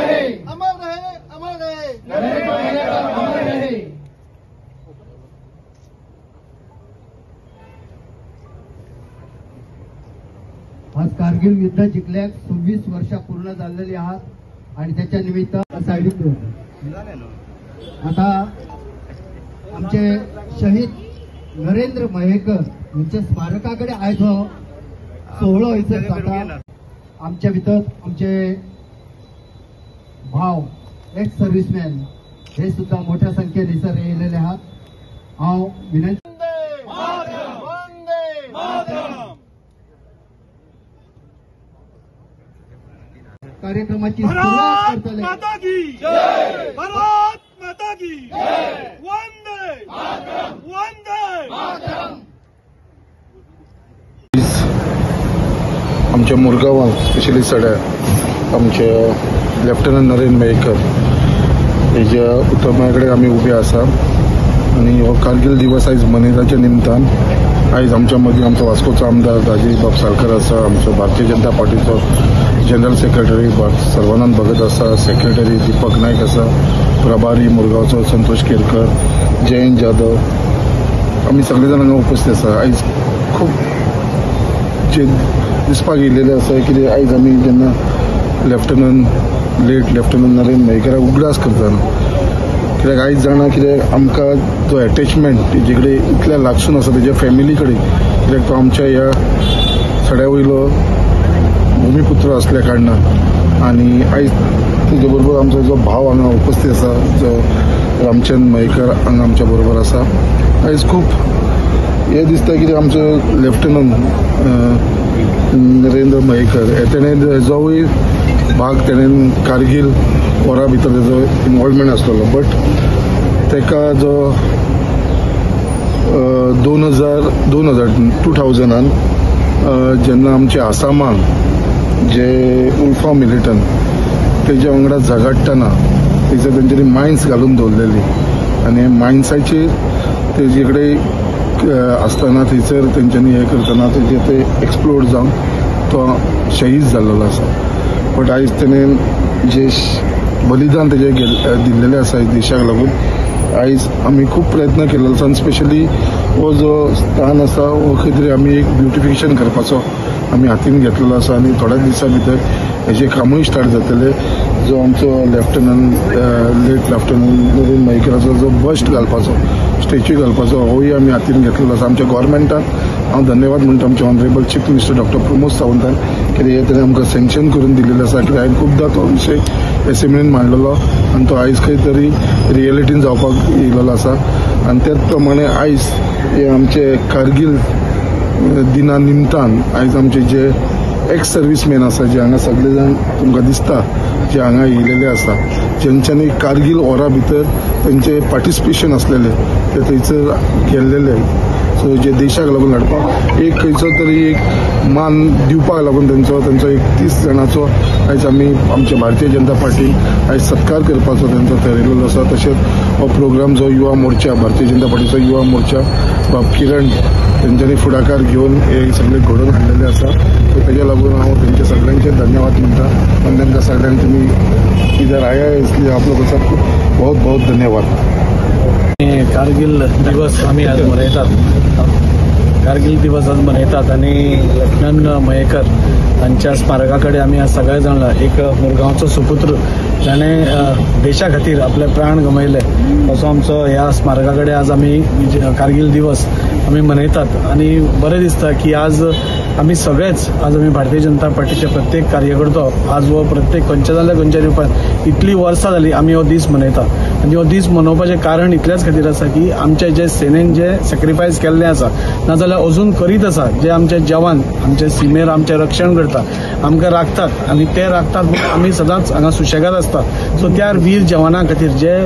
रहे, अमर रहे, अमर रहे, नरेंद्र मयेकर अमर रहे। आज कारगिल युद्ध जिंकल्यास 26 वर्ष पूर्ण झालेली आहात आणि त्याच्या निमित्त साईड आता आमचे शहीद नरेंद्र मयेकर यांच्या स्मारकाकडे आयज हो सोहळो हयसर जाता। आमच्या भितर आमचे भाव एक्स सर्व्हिसमॅन हे सुद्धा मोठ्या संख्येन हयसर येयलेले आहात। हांव विनंती कार्यक्रमाची सुरुवात करतले। माता की जय, भारत माता की जय, वंदे मातरम, वंदे मातरम। आमच्या मुरगांवांत स्पेशली सड्या आमचे लेफ्टनंट नरेंद्र मयेकर हेज्या उत्तमा कडेन आमी उबे आसा आनी हो कारगिल दिवस आयज मनयताच्या निमतान आयज आमच्या मदीं आमचो वास्कोचो आमदार राजेश बाब साळकर आसा, आमचो भारतीय जनता पार्टीचो जनरल सेक्रेटरी सर्वानंद भगत आसा, सेक्रेटरी दीपक नायक आसा, प्रभारी मुरगांवचो संतोष केरकर, जयंत जाधव, आमी सगळे जाण हांगा उपस्थित आसा। आयज खूब जे दिसपाक येयलेलें आसा कितें आयज आमी जेन्ना लेट लेफ्टनंट नरेंद्र मयेकराक उगडास करतना कित्याक आयज जाणा कित्याक आमकां जो एटेचमेंट तेजे कडेन इतल्या लागसून आसा तेज्या फॅमिली कडेन, कित्याक तो आमच्या ह्या सड्या वयलो भुमीपुत्र आसल्या कारणान आनी आयज तेजे बरोबर आमचो जो भाव हांगा उपस्थित आसा जो रामचंद्र मयेकर हांगा आमच्या बरोबर आसा। आयज खूब हें दिसता कितें आमचो लेफ्टनंट नरेंद्र मयेकर हे तेणें जोवूय भाग तेणें कारगिल वॉरा भितर तेजो इनवॉल्वमेंट आसलेलो, बट तेका जो 2000 जेन्ना आमचे आसामान जे उल्फा मिलिटंट तेज्या वांगडा झगडटना थंयसर तेंच्यांनी मायन्स घालून दवरलेली आनी मायन्साचेर तेजे कडेन आसतना थंयसर तेंच्यांनी हें करतना तेजे ते एक्सप्लोड जावन तो शहीद जाल्लो आसा। बट आयज तेणें जे बलिदान तेजें दिल्लेलें आसा देशाक लागून आयज आमी खूब प्रयत्न केल्लो आसा आनी स्पेशली हो जो स्थान आसा हो खंय तरी आमी एक ब्युटिफिकेशन करपाचो आमी हातीन घेतलेलो आसा आनी थोड्या दिसां भितर हेजें कामूय स्टार्ट जातलें। जो आमचो लेट लेफ्टनंट नरेंद्र मयेकराचो जो बस्ट घालपाचो स्टॅच्यू घालपाचो होय आमी हातीन घेतलेलो आसा। आमच्या गोवोरमेंटान हांव धन्यवाद म्हणटा आमचे honourable chief minister doctor Pramod सावंतान कित्याक हें ताणें आमकां सँक्शन करून दिल्लेलें आसा। कित्याक हांवें खुबदां तो विशय एसेंब्लीन मांडलेलो आनी तो आयज खंय तरी रियलिटीन जावपाक येयलेलो आसा आनी त्याच प्रमाणे आयज हे आमचे कारगिल दिना निमतान आयज आमचे जे एक्स सर्व्हिसमॅन आसा जे हांगा सगळे जाण तुमकां दिसता जे हांगा येयलेले आसा जेंच्यांनी कारगिल वॉरा भितर तेंचे पार्टिसिपेशन आसलेले ते थंयसर गेल्लेले, सो जे देशाक लागून लढपाक एक खंयचो तरी एक मान दिवपाक लागून तेंचो एक 30 जाणांचो आयज आमी आमच्या भारतीय जनता पार्टीन आयज सत्कार करपाचो तेंचो थरयलेलो आसा। तशेंच हो प्रोग्राम जो युवा मोर्चा भारतीय जनता पार्टीचो युवा मोर्चा बाब किरण तेंच्यांनी फुडाकार घेवन हे सगळे घडोवन हाडलेले आसा, तेज्या लागून हांव तेंचे सगळ्यांचे धन्यवाद म्हणटा आनी तांकां सगळ्यांक तुमी इधर आया इसलिए आप लोगों सबको बहुत बहुत धन्यवाद। कारगिल दिवस आमी आज मनयतात, कारगिल दिवस आज मनयतात आनी लेफ्टनंट मयेकर हांच्या स्मारका कडेन आमी आज सगळे जाण एक मुरगांवचो सुपुत्र जाणें देशा खातीर आपले प्राण गमयले असो आमचो ह्या स्मारका कडेन आज आमी कारगिल दिवस आमी मनयतात आनी बरें दिसता की आज आमी सगळेच आज आमी भारतीय जनता पार्टीचे प्रत्येक कार्यकर्तो आज हो प्रत्येक खंयच्या जाल्यार खंयच्या रुपान इतली वर्सां जाली आमी हो दीस मनयतात आनी हो दीस मनोवपाचें कारण इतल्याच खातीर आसा की आमचे जे सेनेन जे सॅक्रिफायस केल्लें आसा नाजाल्यार अजून करीत आसा जे आमचे जवान आमचे सिमेर आमचें रक्षण करता आमकां राखतात आनी ते राखतात म्हणून आमी सदांच हांगा सुशेगाद आसता। सो त्या वीर जवानां खातीर जे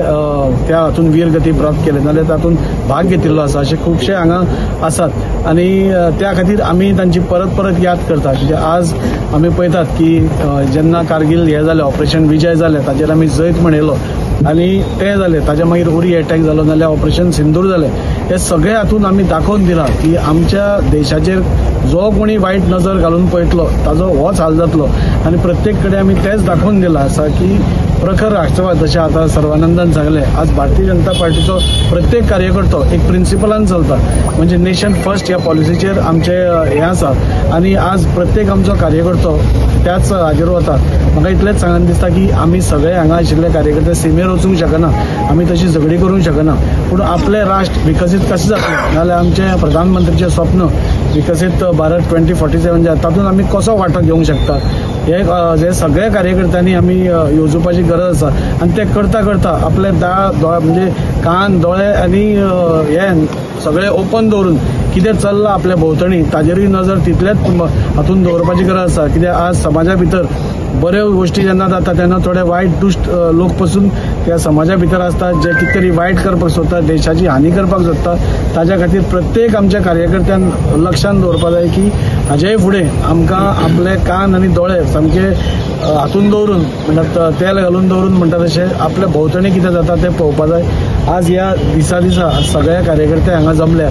त्या हातून वीरगती प्राप्त केले नाजाल्यार तातूंत भाग घेतिल्लो आसा अशे खुबशे हांगा आसात आनी त्या खातीर आमी तांची परत परत याद करता। कित्याक आज आमी पळयतात की जेन्ना कारगिल हें जालें ऑपरेशन विजय जालें ताचेर आमी जैत मनयलो आनी तें जालें ताच्या मागीर उरी एटॅक जालो नाजाल्यार ऑपरेशन सिंदूर जालें, हे सगळे हातूंत आमी दाखोवन दिलां की आमच्या देशाचेर जो कोणी वायट नजर घालून पळयतलो ताजो होच हाल जातलो. आनी प्रत्येक कडेन आमी तेंच दाखोवन दिलां आसा की प्रखर राष्ट्रवाद, जशें आतां सर्वानंदान सांगलें, आज भारतीय जनता पार्टीचो प्रत्येक कार्यकर्तो एक प्रिंसिपलान चलता, म्हणजे नेशन फर्स्ट ह्या पॉलिसीचेर आमचें हें आसा आनी आज प्रत्येक आमचो कार्यकर्तो त्याच हाजेर वता. म्हाका इतलेंच सांगन दिसता की आमी सगळे हांगा आशिल्ले कार्यकर्ते सिमेर वचूंक शकना, आमी तशी झगडी करूंक शकना, पूण आपलें राष्ट्र विकसीत कशें जातलें, नाजाल्यार आमचें प्रधानमंत्रीचें स्वप्न विकसीत भारत 2047 जें तातूंत आमी कसो वांटो घेवंक शकता हे जे सगळ्या कार्यकर्त्यांनी आमी येवजुपाची गरज आसा. आनी ते करता करता आपले दोळे म्हणजे कान, दोळे आनी हे सगळे ओपन दवरून कितें चल्लां आपल्या भोंवतणी ताजेरूय नजर तितलेच हातून दवरपाची गरज आसा. कित्याक आज समाजा भितर बऱ्यो गोश्टी जेन्ना जाता तेन्ना थोडे वायट दुश्ट लोक पसून त्या समाजा भितर आसतात जे कितें तरी वायट करपाक सोदता, देशाची हानी करपाक सोदता. ताज्या खातीर प्रत्येक आमच्या कार्यकर्त्यान लक्षान दवरपाक जाय की हाजेय फुडें आमकां आपले कान आनी दोळे सामके हातून दवरून, म्हणटात तेल घालून दवरून म्हणटा तशें आपल्या भोंवतणी कितें जाता तें पळोवपाक जाय. आज ह्या दिसा दिसा सगळ्या कार्यकर्ते हांगा जमल्या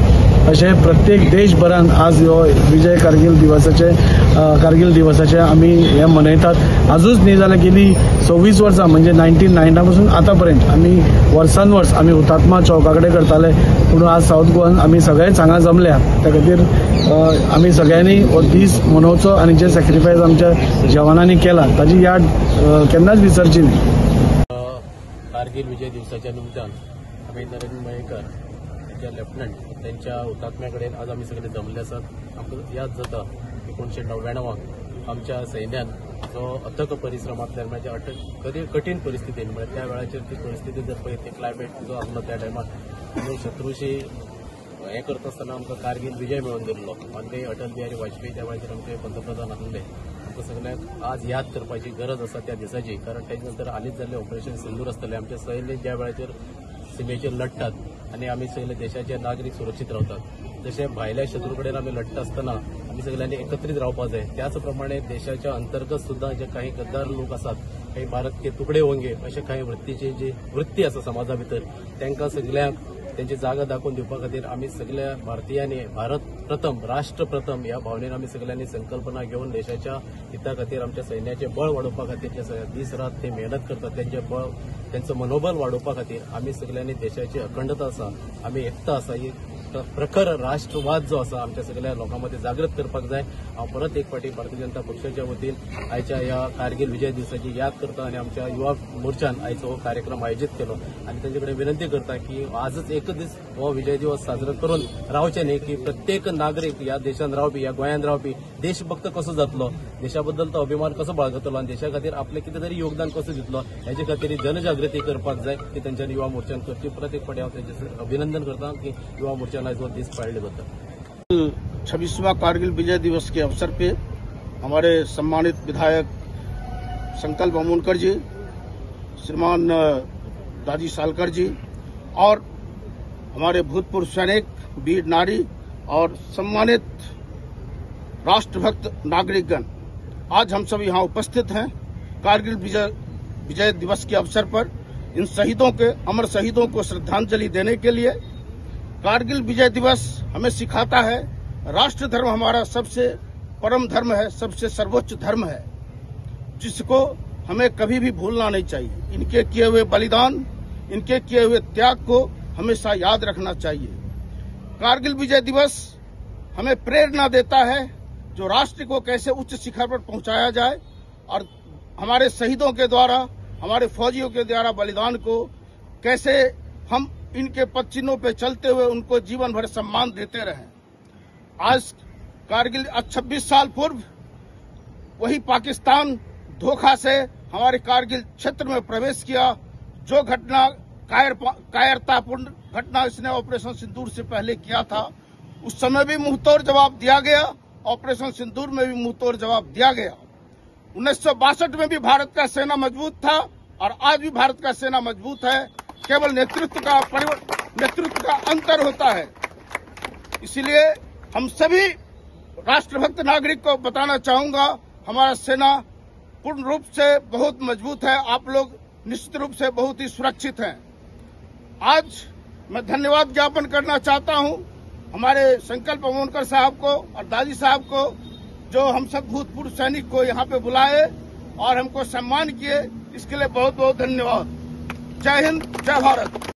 अशें प्रत्येक देशभरान आज हो विजय कारगिल दिवसाचे कारगिल दिवसाचे आमी हे मनयतात. आजूच न्ही जाल्यार गेली 26 वर्सां म्हणजे 1990 पासून आतां पर्यंत आमी वर्सान वर्स आमी हुतात्मा चौका कडेन करताले, पूण आज सावथ गोवान आमी सगळेच हांगा जमल्या. त्या खातीर आमी सगळ्यांनी हो दीस मनोवचो आनी जे सॅक्रिफायस आमच्या जवानांनी केला ताजी याद केन्नाच विसरची न्ही. कारगिल विजय दिवसाच्या निमतान आमी नरेंद्र मयेकर जे लेफ्टनंट त्यांच्या हुतात्म्या कडेन आज आमी सगळे जमले आसात. आमकां याद जाता 1999 आमच्या सैन्यान जो अथक परिश्रमांतल्यान म्हणजे कठीण परिस्थितीन म्हणजे त्या वेळाचेर ती परिस्थिती जर पळयत ती क्लायमेट जो आसलो त्या टायमार आमी शत्रूशी हें करता आसतना आमकां कारगिल विजय मेळोवन दिल्लो. माननीय अटल बिहारी वाजपेयी त्या वेळाचेर आमचे पंतप्रधान आसले. आमकां सगळ्यांक आज याद करपाची गरज आसा त्या दिसाची, कारण तेच्या नंतर हालींच जाल्लें ऑपरेशन सिंदूर आसतलें. आमचे सैन्य ज्या वेळाचेर सिमेचेर लढटात आनी आमी सगळे देशाचे नागरीक सुरक्षीत रावतात, जशें भायल्या शत्रू कडेन आमी लढटा आसतना आमी सगळ्यांनी एकत्रीत रावपाक जाय, त्याच प्रमाणे देशाच्या अंतर्गत सुद्दां जे काही गद्दार लोक आसात, काही भारत के तुकडे होंगे अशे काही वृत्तीची जी वृत्ती आसा समाजा भितर, तांकां सगळ्यांक त्यांची जागा दाखोवन दिवपा खातीर आमी सगळ्या भारतीयांनी भारत प्रथम, राष्ट्र प्रथम ह्या भावनेन आमी सगळ्यांनी संकल्पना घेवन देशाच्या हिता खातीर आमच्या सैन्याचें बळ वाडोवपा खातीर जे दीस रात ते मेहनत करतात त्यांचें बळ, त्यांचं मनोबल वाडोवपा खातीर आमी सगळ्यांनी देशाची अखंडता आसा, आमी एकता आसा, ही प्रखर राष्ट्रवाद जो आसा आमच्या सगळ्या लोकां मदीं जागृत करपाक जाय. हांव परत एक फावटी भारतीय जनता पक्षाच्या वतीन आयच्या ह्या कारगिल विजय दिसाची याद करता आनी आमच्या युवा मोर्चान आयचो हो कार्यक्रम आयोजीत केलो आनी तांचे कडेन विनंती करता की आजच एक दीस हो विजय दिवस साजरो करून रावचे न्ही, की प्रत्येक नागरीक ह्या देशान रावपी, ह्या गोंयांत रावपी देशभक्त कसो जातलो, देशा बद्दल तो अभिमान कसो बाळगतलो आनी देशा खातीर आपलें कितें तरी योगदान कसो दितलो हेजे खातीर जनजागृती करपाक जाय ती तांच्यानी युवा मोर्चान करची. परत एक फावटी हांव तांचें अभिनंदन करता की युवा मोर्चान आज वो दीस पाळले जाता. 26वां कारगिल विजय दिवस के अवसर पे हमारे सम्मानित विधायक संकल्प अमोनकर जी, श्रीमान दाजी सालकर जी और हमारे भूतपूर्व सैनिक वीर नारी और सम्मानित राष्ट्रभक्त नागरिकगण, आज हम सब यहाँ उपस्थित हैं कारगिल विजय दिवस के अवसर पर इन शहीदों के, अमर शहीदों को श्रद्धांजलि देने के लिए। कारगिल विजय दिवस हमें सिखाता है राष्ट्र धर्म हमारा सबसे परम धर्म है, सबसे सर्वोच्च धर्म है, जिसको हमें कभी भी भूलना नहीं चाहिए। इनके किए हुए बलिदान, इनके किए हुए त्याग को हमेशा याद रखना चाहिए। कारगिल विजय दिवस हमें प्रेरणा देता है जो राष्ट्र को कैसे उच्च शिखर पर पहुंचाया जाए और हमारे शहीदों के द्वारा, हमारे फौजियों के द्वारा बलिदान को कैसे हम इनके पदचिन्हों पे चलते हुए उनको जीवन भर सम्मान देते रहें। आज कारगिल 26 साल पूर्व वही पाकिस्तान धोखा से हमारे कारगिल क्षेत्र में प्रवेश किया। जो घटना कायरतापूर्ण घटना इसने ऑपरेशन सिंदूर से पहले किया था, उस समय भी मुंहतोड़ जवाब दिया गया, ऑपरेशन सिंदूर में भी मुंहतोड़ जवाब दिया गया। 1962 में भी भारत का सेना मजबूत था और आज भी भारत का सेना मजबूत है, केवल नेतृत्व का अंतर होता है। इसलिए हम सभी राष्ट्रभक्त नागरिक को बताना चाहूंगा, हमारा सेना पूर्ण रूप से बहुत मजबूत है, आप लोग निश्चित रूप से बहुत ही सुरक्षित हैं। आज मैं धन्यवाद ज्ञापन करना चाहता हूं हमारे संकल्प अमोनकर साहब को और दादी साहब को, जो हम सब भूतपूर्व सैनिक को यहाँ पे बुलाए और हमको सम्मान किए, इसके लिए बहुत बहुत धन्यवाद। जय हिंद, जय भारत।